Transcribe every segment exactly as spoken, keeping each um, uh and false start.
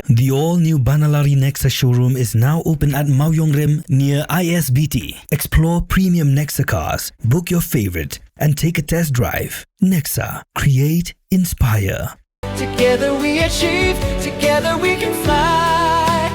The all-new Banalari Nexa showroom is now open at Mawiongrim near I S B T. Explore premium Nexa cars, book your favorite, and take a test drive. Nexa, create, inspire. Together we achieve, together we can fly,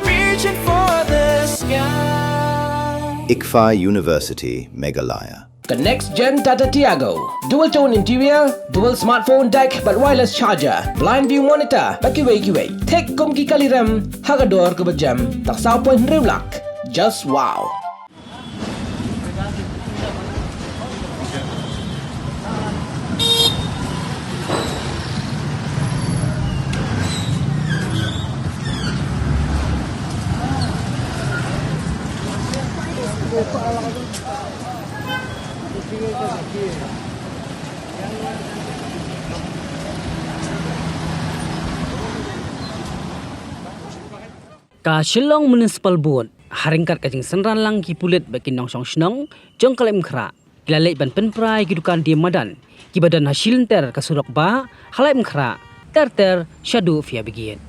reaching for the sky. ICFAI University, Meghalaya. Ka next gen Tata Tiago. Dual tone interior, dual smartphone deck bad wireless charger, blind view monitor bad kiwei kiwei. Thik kum ki kali rem ha ka dor kaba jem tang saw point hynriew lak. Just wow. Ka Shillong Municipal Board, ha ryngkat ka jingsynran lang ki pulit bad ki nongshong shnong jong ka Laitumkhrah, ki la leit ban pynpra ïa ki dukan die madan kiba don ha shilynter ka surok bah ha Laitumkhrah, ter ter shaduh Fire Brigade.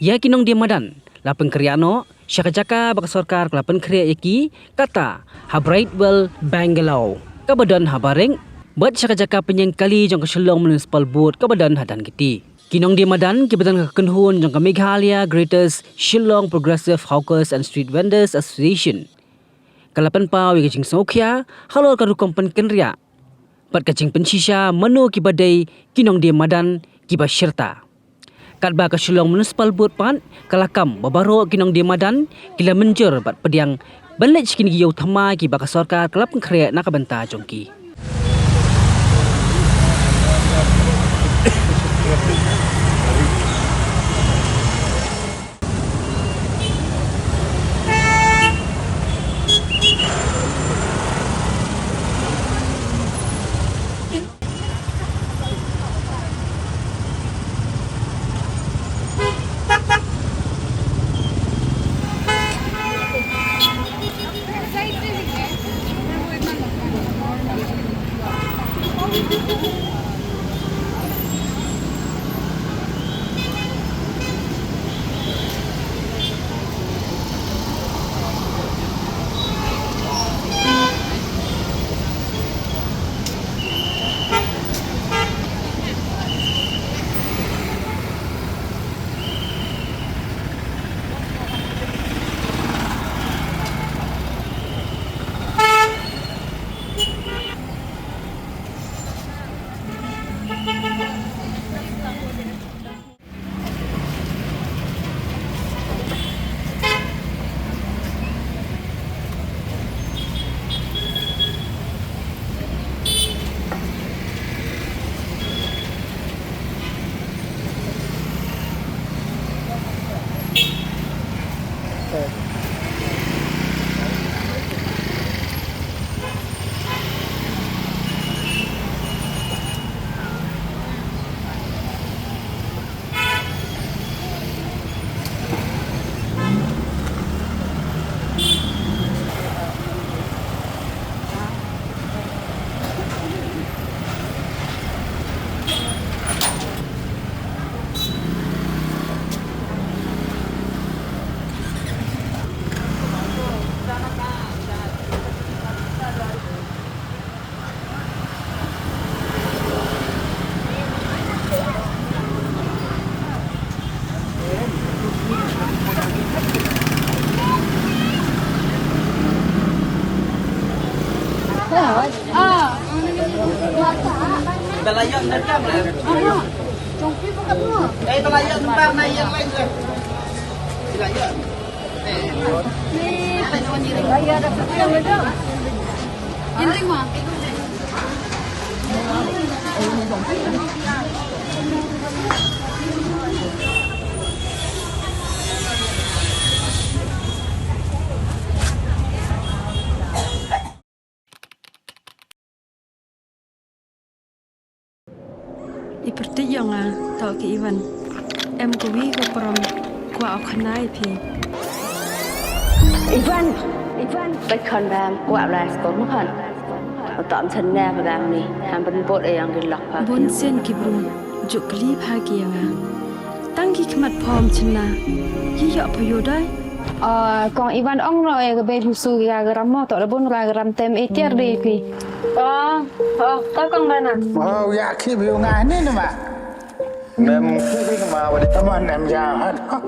Ïa ki nongdie madan la pynkhreh noh sha ka jaka ba ka sorkar ka la pynkhreh ïa ki, kata ha Brightwell Bungalow kaba don ha Barik, bad sha ka jaka pynïeng kali jong ka Shillong Municipal Board kaba don ha Dhankheti. Ki nongdie madan kiba don ha ka kynhun jong ka Meghalaya Greaters Shillong Progressive Hawkers and Street Vendors Association ka la pynpaw ïa ka jingsngewkhia halor ka rukom pynkynriah bad ka jingpynshisha mano kiba dei ki nongdie madan kiba shirta. Katba ka Shillong Municipal Board pat ka la kam ba baroh ki nongdie madan ki la mynjur bad pdiang ban leit sha kine ki ïew thymmai kiba ka sorkar ka la pynkhreh na ka bynta jong ki. I pyrthei ïa nga, to ki Ivan. Em kawi ka prom, kwah u khana ïa phi. Ivan! Ivan! Bad khon bam, kwah u lai skul ma khon. Uto ym shen ne ka bam ni, ham pynbot ïa nga ki lok pha. Bun sien ki briew, ju kylli pha ki ïa nga. Tang ki khmat pom chna. Yi yok pa yo dai. Ah, kong Ivan ong no e ka bei phi su ki ga gram mo to da bun ra gram tem e tiar de phi. Oh, oh, to kong Rana. Oh, ya ki bi nga ni na ma. Mem ki bi ma wa di. Tama nem ya ha.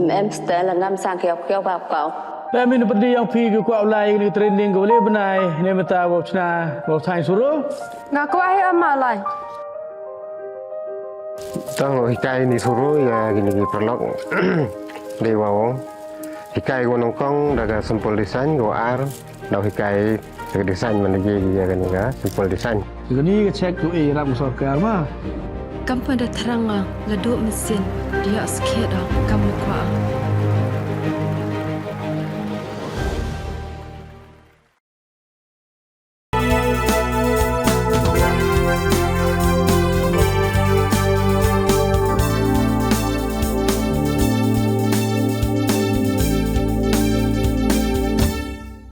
Mem stel ngam sang kiok kiok bap kau. Mem in pedi yang phi ki kwah lai ni training ko le benai ne meta wa chna wa thai suru. Nga kwah hi ama lai. Tang hikai ni suru ya kini ki paralok. Dei wa ong. Hikai ko nongkong da ka simple design ko ar. Dau hikai ka design mana je ya kani ka simple design. Kani ka check tu e rap sorkar ma. Kam pun da thrang nga la duk mesin dia skhet kam kwah.